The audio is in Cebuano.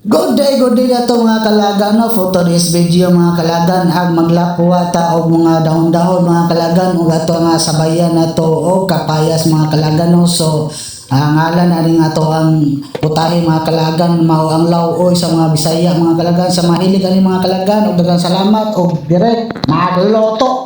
Good day na to, mga kalagan, no, for today's video, mga kalagan, ag maglapwa ta og mga dahon-dahon, mga kalagan, ug ato nga sabayan na to og kapayas, mga kalagan, no. So ang ngalan ani nga ato ang putahe, mga kalagan, mao ang law-oy sa mga Bisaya, mga kalagan. Sa mahilig ani, mga kalagan, og daghang salamat og direct magluto.